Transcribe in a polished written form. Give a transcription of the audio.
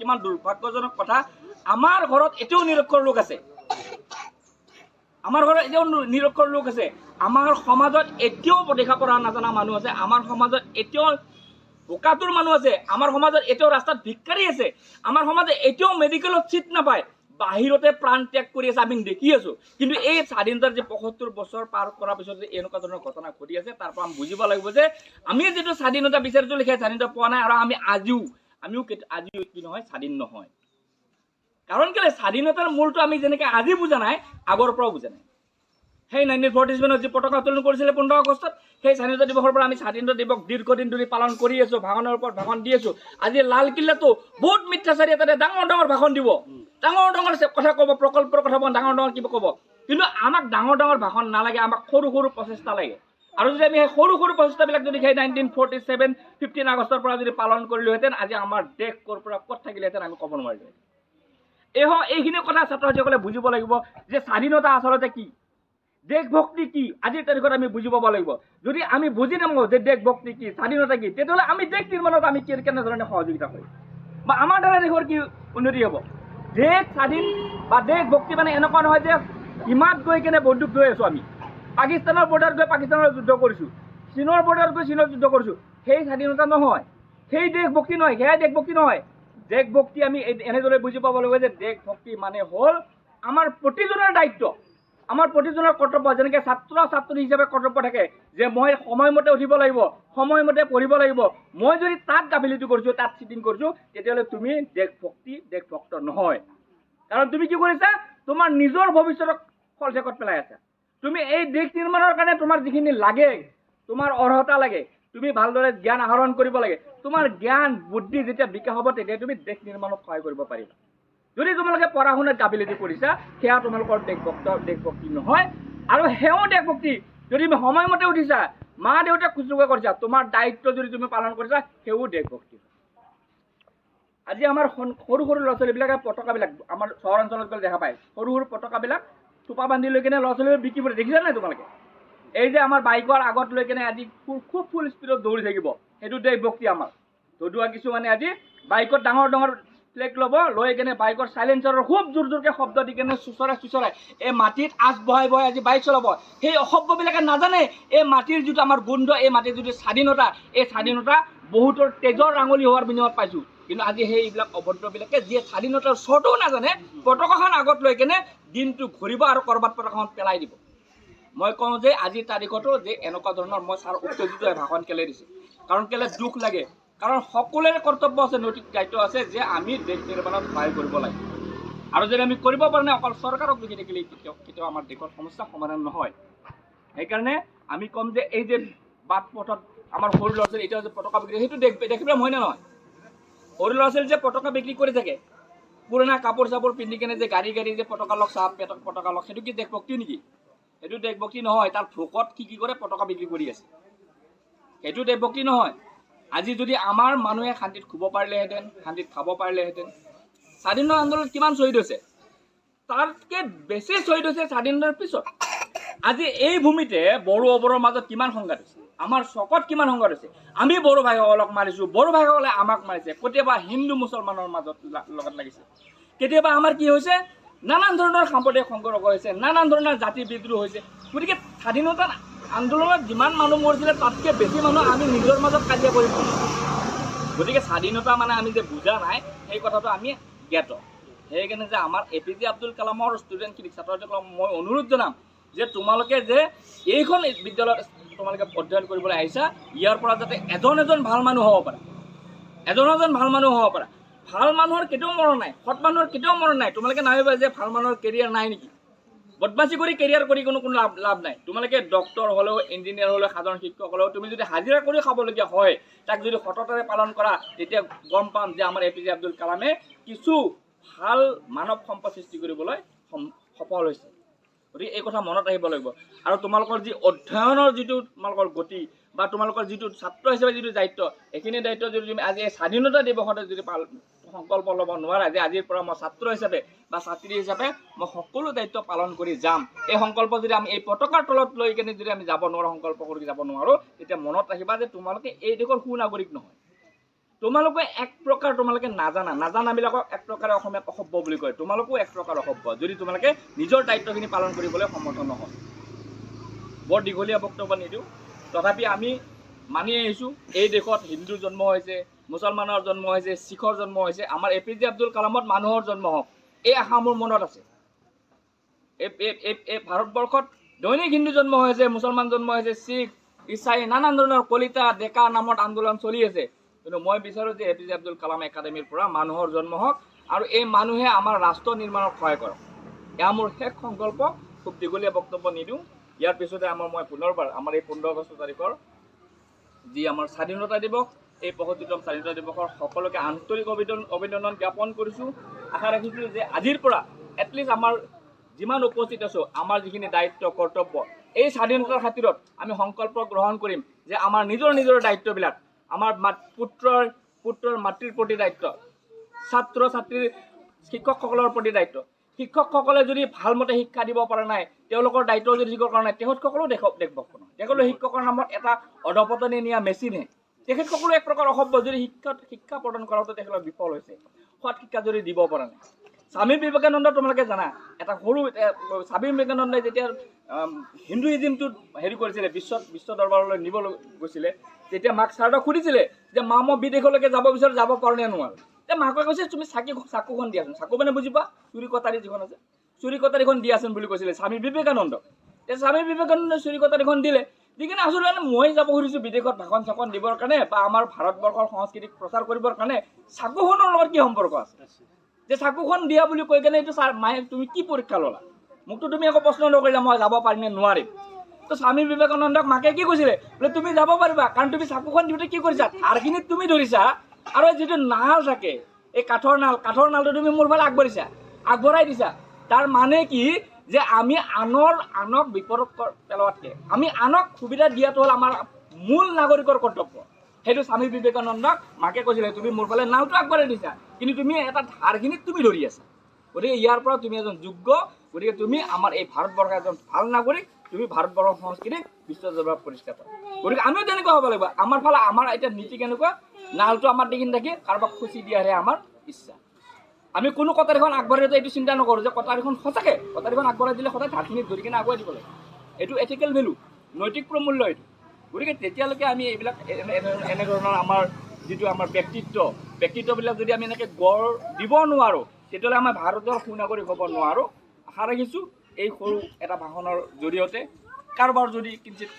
কিমান দুৰ্ভাগ্যজনক কথা, আমাৰ ঘৰত এতিয়াও নিৰক্ষৰ লোক আছে। আমাৰ ঘৰত এতিয়াও নিৰক্ষৰ লোক আছে। আমাৰ সমাজত এতিয়াও দেখা পঢ়া নাজানা মানুহ আছে। আমাৰ সমাজত এতিয়াও ভোকাতুৰ মানুহ আছে। আমাৰ সমাজত এতিয়াও ৰাস্তাত ভিক্ষাৰী আছে। আমাৰ সমাজত এতিয়াও মেডিকেলত চিট নাপায়, বাহিৰতে প্ৰাণ ত্যাগ কৰি আছে, আমি দেখি আছো। কিন্তু এই স্বাধীনতাৰ যে 75 বছৰ পাৰ কৰাৰ পিছত যে এনেকুৱা ধৰণৰ ঘটনা ঘটি আছে, তাৰ পৰা আমি বুজিব লাগিব যে আমি যিটো স্বাধীনতা বিচাৰিছিলোঁ, সেই স্বাধীনতা পোৱা নাই। আৰু আমি আজিও আমিও আজিও কি নহয়, স্বাধীন নহয়। কাৰণ কেলে? স্বাধীনতাৰ মূলটো আমি যেনেকৈ আজি বুজা নাই, আগৰ পৰাও বুজা নাই। সেই 1947ত যি পতাকা উত্তোলন কৰিছিলে 15 আগষ্টত, সেই স্বাধীনতা দিৱসৰ পৰা আমি স্বাধীনতা দিৱস দীৰ্ঘদিন ধৰি পালন কৰি আছো, ভাষণৰ ওপৰত ভাষণ দি আছো। আজি লালকিল্লাটো বহুত মিথ্যাচাৰী তাতে ডাঙৰ ডাঙৰ ভাষণ দিব, ডাঙৰ ডাঙৰ কথা ক'ব, প্ৰকল্পৰ কথা ক'ব, ডাঙৰ ডাঙৰ কিবা ক'ব। কিন্তু আমাক ডাঙৰ ডাঙৰ ভাষণ নালাগে, আমাক সৰু সৰু প্ৰচেষ্টা লাগে। আৰু যদি আমি সেই সৰু সৰু প্ৰচেষ্টাবিলাক যদি সেই 1947 15 আগষ্টৰ পৰা যদি পালন কৰিলোহেঁতেন, আজি আমাৰ দেশ ক'ৰ পৰা ক'ত থাকিলেহেঁতেন আমি ক'ব নোৱাৰিলোহেঁতেন। এইখিনি কথা ছাত্ৰ ছাত্ৰীসকলে বুজিব লাগিব যে স্বাধীনতা আচলতে কি, দেশভক্তি কি, আজিৰ তাৰিখত আমি বুজি পাব লাগিব। যদি আমি বুজি নাপাওঁ যে দেশভক্তি কি, স্বাধীনতা কি, তেতিয়াহ'লে আমি দেশ নিৰ্মাণত আমি কেনেধৰণে সহযোগিতা কৰিম বা আমাৰ দ্বাৰা দেশৰ কি উন্নতি হ'ব? দেশ স্বাধীন বা দেশভক্তি মানে এনেকুৱা নহয় যে সীমাত গৈ কেনে বন্দুক লৈ আছোঁ, আমি পাকিস্তানৰ বৰ্ডাৰত গৈ পাকিস্তানৰ যুদ্ধ কৰিছোঁ, চীনৰ বৰ্ডাৰত গৈ চীনত যুদ্ধ কৰিছোঁ। সেই স্বাধীনতা নহয়, সেই দেশভক্তি নহয়, সেয়াই দেশভক্তি নহয়। দেশভক্তি আমি এনেদৰে বুজি পাব লাগিব যে দেশভক্তি মানে হ'ল আমাৰ প্ৰতিজনৰ দায়িত্ব, আমাৰ প্ৰতিজনৰ কৰ্তব্য। যেনেকৈ ছাত্ৰ ছাত্ৰী হিচাপে কৰ্তব্য থাকে যে মই সময়মতে উঠিব লাগিব, সময়মতে পঢ়িব লাগিব। মই যদি তাত গাফিলতি কৰিছোঁ, তাত চিটিং কৰিছোঁ, তেতিয়াহ'লে তুমি দেশভক্তি দেশভক্ত নহয়। কাৰণ তুমি কি কৰিছা? তোমাৰ নিজৰ ভৱিষ্যতক শলঠেকত পেলাই আছা। তুমি এই দেশ নিৰ্মাণৰ কাৰণে তোমাৰ যিখিনি লাগে, তোমাৰ অৰ্হতা লাগে, তুমি ভালদৰে জ্ঞান আহৰণ কৰিব লাগে। তোমাৰ জ্ঞান বুদ্ধি যেতিয়া বিকাশ হ'ব, তেতিয়া তুমি দেশ নিৰ্মাণত সহায় কৰিব পাৰিবা। যদি তোমালোকে পঢ়া শুনাত গাফিলতি কৰিছা, সেয়া তোমালোকৰ দেশভক্ত দেশভক্তি নহয়। আৰু সেয়াও দেশভক্তি, যদি তুমি সময়মতে উঠিছা, মা দেউতাক শুশ্ৰূষা কৰিছা, তোমাৰ দায়িত্ব যদি তুমি পালন কৰিছা, সেয়াও দেশভক্তি। আজি আমাৰ সৰু সৰু ল'ৰা ছোৱালীবিলাকে পতাকাবিলাক, আমাৰ চহৰ অঞ্চলত গ'লে দেখা পায়, সৰু সৰু পতাকাবিলাক থোপা বান্ধি লৈ কেনে ল'ৰা ছোৱালীয়ে বিক্ৰী কৰে। দেখিছা নাই তোমালোকে? এই যে আমাৰ বাইকৰ আগত লৈ কেনে আজি খুব খুব ফুল স্পীডত দৌৰি থাকিব, সেইটো দেশভক্তি আমাৰ। যদিও কিছুমানে আজি বাইকত ডাঙৰ ডাঙৰ ফ্লেগ ল'ব, লৈ কেনে বাইকৰ চাইলেঞ্চাৰৰ খুব জোৰ জোৰকৈ শব্দ দি কেনে চোঁচৰাই চোঁচৰাই এই মাটিত আঁচ বহাই বহাই আজি বাইক চলাব। সেই অসভ্যবিলাকে নাজানে এই মাটিৰ যিটো আমাৰ গোন্ধ, এই মাটিৰ যিটো স্বাধীনতা, এই স্বাধীনতা বহুতৰ তেজৰ ৰাঙলী হোৱাৰ বিনিময়ত পাইছোঁ। কিন্তু আজি সেইবিলাক অভদ্ৰবিলাকে, যিয়ে স্বাধীনতাৰ চৰটোও নাজানে, পতাকাখন আগত লৈ কেনে দিনটো ঘূৰিব আৰু ক'ৰবাত পতাকাখন পেলাই দিব। মই কওঁ যে আজিৰ তাৰিখতো যে এনেকুৱা ধৰণৰ, মই ছাৰ উত্তেজিত হৈ ভাষণ কেলে দিছে, কাৰণ কেলে দুখ লাগে। কাৰণ সকলোৰে কৰ্তব্য আছে, নৈতিক দায়িত্ব আছে যে আমি দেশ নিৰ্মাণত সহায় কৰিব লাগে। আৰু যদি আমি কৰিব পৰা নাই, অকল চৰকাৰক দেখি থাকিলে কেতিয়াও কেতিয়াও আমাৰ দেশৰ সমস্যা সমাধান নহয়। সেইকাৰণে আমি ক'ম যে এই যে বাট পথত আমাৰ সৰু ল'ৰা ছোৱালী এতিয়াও যে পতাকা বিক্ৰী, সেইটো দেখিবলৈ হয় নে নহয়? সৰু ল'ৰা ছোৱালী যে পতাকা বিক্ৰী কৰি থাকে, পুৰণা কাপোৰ চাপোৰ পিন্ধি কেনে যে গাড়ী গাড়ী যে পতাকা লওক চাহ, পেটত পতাকা লওক, সেইটো কি দেশভক্তি নেকি? সেইটো দেশভক্তি নহয়। তাৰ ভোকত কি কি কৰে, পতাকা বিক্ৰী কৰি আছে, সেইটো দেশভক্তি নহয়। আজি যদি আমাৰ মানুহে শান্তিত শুব পাৰিলেহেঁতেন, শান্তিত খাব পাৰিলেহেঁতেন। স্বাধীনতা আন্দোলনত কিমান শ্বহীদ হৈছে, তাতকৈ বেছি শ্বহীদ হৈছে স্বাধীনতাৰ পিছত। আজি এই ভূমিতে বড়ো অবড়োৰ মাজত কিমান সংঘাত হৈছে, আমাৰ চকত কিমান সংঘাত হৈছে। আমি বড়ো ভাইসকলক মাৰিছোঁ, বড়ো ভাইসকলে আমাক মাৰিছে। কেতিয়াবা হিন্দু মুছলমানৰ মাজত লগত লাগিছে, কেতিয়াবা আমাৰ কি হৈছে, নানান ধৰণৰ সাম্প্ৰদায়িক সংঘৰ্ষ হৈছে, নানান ধৰণৰ জাতি বিদ্ৰোহ হৈছে। গতিকে স্বাধীনতা আন্দোলনত যিমান মানুহ মৰিছিলে, তাতকৈ বেছি মানুহ আমি নিজৰ মাজত কাজিয়া কৰি মৰিছোঁ। গতিকে স্বাধীনতা মানে আমি যে বুজা নাই, সেই কথাটো আমি জ্ঞাত। সেইকাৰণে যে আমাৰ এ পি জে আব্দুল কালামৰ ষ্টুডেণ্টখিনিক, ছাত্ৰ ছাত্ৰীসকলক মই অনুৰোধ জনাম যে তোমালোকে যে এইখন বিদ্যালয়ত তোমালোকে অধ্যয়ন কৰিবলৈ আহিছা, ইয়াৰ পৰা যাতে এজন এজন ভাল মানুহ হ'ব পাৰা, এজন এজন ভাল মানুহ হ'ব পাৰা। ভাল মানুহৰ কেতিয়াও মৰণ নাই, সৎ মানুহৰ কেতিয়াও মৰণ নাই। তোমালোকে নাভাবিবা যে ভাল মানুহৰ কেৰিয়াৰ নাই নেকি। বদমাচি কৰি কেৰিয়াৰ কৰি কোনো কোনো লাভ লাভ নাই। তোমালোকে ডক্টৰ হ'লেও, ইঞ্জিনিয়াৰ হ'লেও, সাধাৰণ শিক্ষক হ'লেও, তুমি যদি হাজিৰা কৰি খাবলগীয়া হয়, তাক যদি সততাৰে পালন কৰা, তেতিয়া গম পাম যে আমাৰ এ পি জে আব্দুল কালামে কিছু ভাল মানৱ সম্পদ সৃষ্টি কৰিবলৈ সফল হৈছে। গতিকে এই কথা মনত ৰাখিব লাগিব। আৰু তোমালোকৰ যি অধ্যয়নৰ যিটো তোমালোকৰ গতি বা তোমালোকৰ যিটো ছাত্ৰ হিচাপে যিটো দায়িত্ব, এইখিনি দায়িত্ব যদি তুমি আজি এই স্বাধীনতা দিৱসতে যদি সংকল্প ল'ব নোৱাৰা যে আজিৰ পৰা মই ছাত্ৰ হিচাপে বা ছাত্ৰী হিচাপে মই সকলো দায়িত্ব পালন কৰি যাম, এই সংকল্প যদি আমি এই পতাকাৰ তলত লৈ কেনে যদি আমি যাব নোৱাৰোঁ, সংকল্প কৰি যাব নোৱাৰোঁ, তেতিয়া মনত ৰাখিবা যে তোমালোকে এই দেশৰ সুনাগৰিক নহয়। তোমালোকে এক প্ৰকাৰ তোমালোকে নাজানা, নাজানাবিলাকক এক প্ৰকাৰে অসমীয়াত অসভ্য বুলি কয়। তোমালোকো এক প্ৰকাৰ অসভ্য, যদি তোমালোকে নিজৰ দায়িত্বখিনি পালন কৰিবলৈ সমৰ্থ নহয়। বৰ দীঘলীয়া বক্তব্য নিদিওঁ। তথাপি আমি মানি আহিছোঁ, এই দেশত হিন্দুৰ জন্ম হৈছে, মুছলমানৰ জন্ম হৈছে, শিখৰ জন্ম হৈছে, আমাৰ এ পি জে আব্দুল কালামত মানুহৰ জন্ম হওক, এই আশা মোৰ মনত আছে। এই ভাৰতবৰ্ষত দৈনিক হিন্দু জন্ম হৈছে, মুছলমান জন্ম হৈছে, শিখ, ইছাই, নানান ধৰণৰ কলিতা, ডেকা নামত আন্দোলন চলি আছে। কিন্তু মই বিচাৰোঁ যে A P J Abdul Kalam একাডেমীৰ পৰা মানুহৰ জন্ম হওক আৰু এই মানুহে আমাৰ ৰাষ্ট্ৰ নিৰ্মাণত সহায় কৰক। এয়া মোৰ শেষ সংকল্প। খুব দীঘলীয়া বক্তব্য নিদিওঁ। ইয়াৰ পিছতে আমাৰ মই পুনৰবাৰ আমাৰ এই 15 আগষ্ট তাৰিখৰ যি আমাৰ স্বাধীনতা দিৱস, এই 65তম স্বাধীনতা দিৱসৰ সকলোকে আন্তৰিক অভিনন্দন জ্ঞাপন কৰিছোঁ। আশা ৰাখিছোঁ যে আজিৰ পৰা এটলিষ্ট আমাৰ যিমান উপস্থিত আছোঁ, আমাৰ যিখিনি দায়িত্ব কৰ্তব্য, এই স্বাধীনতাৰ খাতিৰত আমি সংকল্প গ্ৰহণ কৰিম যে আমাৰ নিজৰ নিজৰ দায়িত্ববিলাক, আমাৰ পুত্ৰৰ মাতৃৰ প্ৰতি দায়িত্ব, ছাত্ৰ ছাত্ৰীৰ শিক্ষকসকলৰ প্ৰতি দায়িত্ব, শিক্ষকসকলে যদি ভালমতে শিক্ষা দিব পৰা নাই, তেওঁলোকৰ দায়িত্ব যদি শিক্ষকৰ কৰা নাই, তেখেতসকলেও দেশভক্ত নহয়। তেখেতসকলে শিক্ষকৰ নামত এটা অধপতনে নিয়া মেচিনহে। তেখেতসকলো এক প্ৰকাৰ অসভ্য, যদি শিক্ষা প্ৰদান কৰাওঁতে তেখেতলোক বিফল হৈছে, সৎ শিক্ষা যদি দিব পৰা নাই। স্বামী বিবেকানন্দ, তোমালোকে জানা, এটা সৰু স্বামী বিবেকানন্দই যেতিয়া হিন্দুইজিমটোত হেৰি কৰিছিলে, বিশ্ব দৰবাৰলৈ নিব গৈছিলে, তেতিয়া মাক শাৰদাক সুধিছিলে যে মা, মই বিদেশলৈকে যাব বিচাৰোঁ, যাব পাৰোঁ নে নোৱাৰোঁ? তেতিয়া মাকে কৈছে, তুমি চাকুখন দিয়াচোন। চাকু মানে বুজি পোৱা, চুৰি কটাৰী যিখন আছে, চুৰি কটাৰীখন দিয়াচোন বুলি কৈছিলে স্বামী বিবেকানন্দক। তেতিয়া স্বামী বিবেকানন্দই চুৰি কটাৰীখন দিলে। দি কিনে আচলতে মানে মই যাব খুজিছোঁ বিদেশত ভাষণ চাষণ দিবৰ কাৰণে বা আমাৰ ভাৰতবৰ্ষৰ সংস্কৃতিক প্ৰচাৰ কৰিবৰ কাৰণে, চাকুখনৰ লগত কি সম্পৰ্ক আছে যে চাকুখন দিয়া বুলি কৈ কেনে এইটো ছাৰ মায়ে তুমি কি পৰীক্ষা ল'লা? মোকতো তুমি একো প্ৰশ্ন নকৰিলা, মই যাব পাৰিম নে নোৱাৰিম। তো স্বামী বিবেকানন্দক মাকে কি কৈছিলে? বোলে তুমি যাব পাৰিবা, কাৰণ তুমি চাকুখন দিওঁতে কি কৰিছা? ধাৰখিনিত তুমি ধৰিছা আৰু যিটো নাল থাকে, এই কাঠৰ নাল, কাঠৰ নালটো তুমি মোৰ ফালে আগবাঢ়িছা, আগবঢ়াই দিছা। তাৰ মানে কি যে আমি আনক বিপদত পেলোৱাতকৈ আমি আনক সুবিধা দিয়াটো হ'ল আমাৰ মূল নাগৰিকৰ কৰ্তব্য। সেইটো স্বামী বিবেকানন্দক মাকে কৈছিলে, তুমি মোৰ ফালে নালটো আগবঢ়াই দিছা, কিন্তু তুমি এটা ধাৰখিনিত তুমি ধৰি আছা, গতিকে ইয়াৰ পৰা তুমি এজন যোগ্য, গতিকে তুমি আমাৰ এই ভাৰতবৰ্ষৰ এজন ভাল নাগৰিক, তুমি ভাৰতবৰ্ষৰ সংস্কৃতিক বিশ্ব দৰবাৰত প্ৰতিষ্ঠা কৰা। গতিকে আমিও তেনেকুৱা হ'ব লাগিব। আমাৰ ফালে আমাৰ এতিয়া নীতি কেনেকুৱা? নালটো আমাৰ দেখি থাকি কাৰোবাক খুচি দিয়াৰহে আমাৰ ইচ্ছা। আমি কোনো কটাৰীখন আগবঢ়াই দিওঁতে এইটো চিন্তা নকৰোঁ যে কটাৰীখন সঁচাকৈ, কটাৰীখন আগবঢ়াই দিলে সদায় ধাৰখিনিত ধৰি কিনে আগুৱাই দিব লাগে। এইটো এথিকেল ভেলু, নৈতিক প্ৰমূল্য এইটো। গতিকে তেতিয়ালৈকে আমি এইবিলাক এনেধৰণৰ আমাৰ যিটো আমাৰ ব্যক্তিত্ববিলাক যদি আমি এনেকৈ গঢ় দিব নোৱাৰোঁ, তেতিয়াহ'লে আমাৰ ভাৰতৰ সুনাগৰিক হ'ব নোৱাৰোঁ। আশা ৰাখিছোঁ এই সৰু এটা ভাষণৰ জৰিয়তে কাৰোবাৰ যদি কিঞ্চিত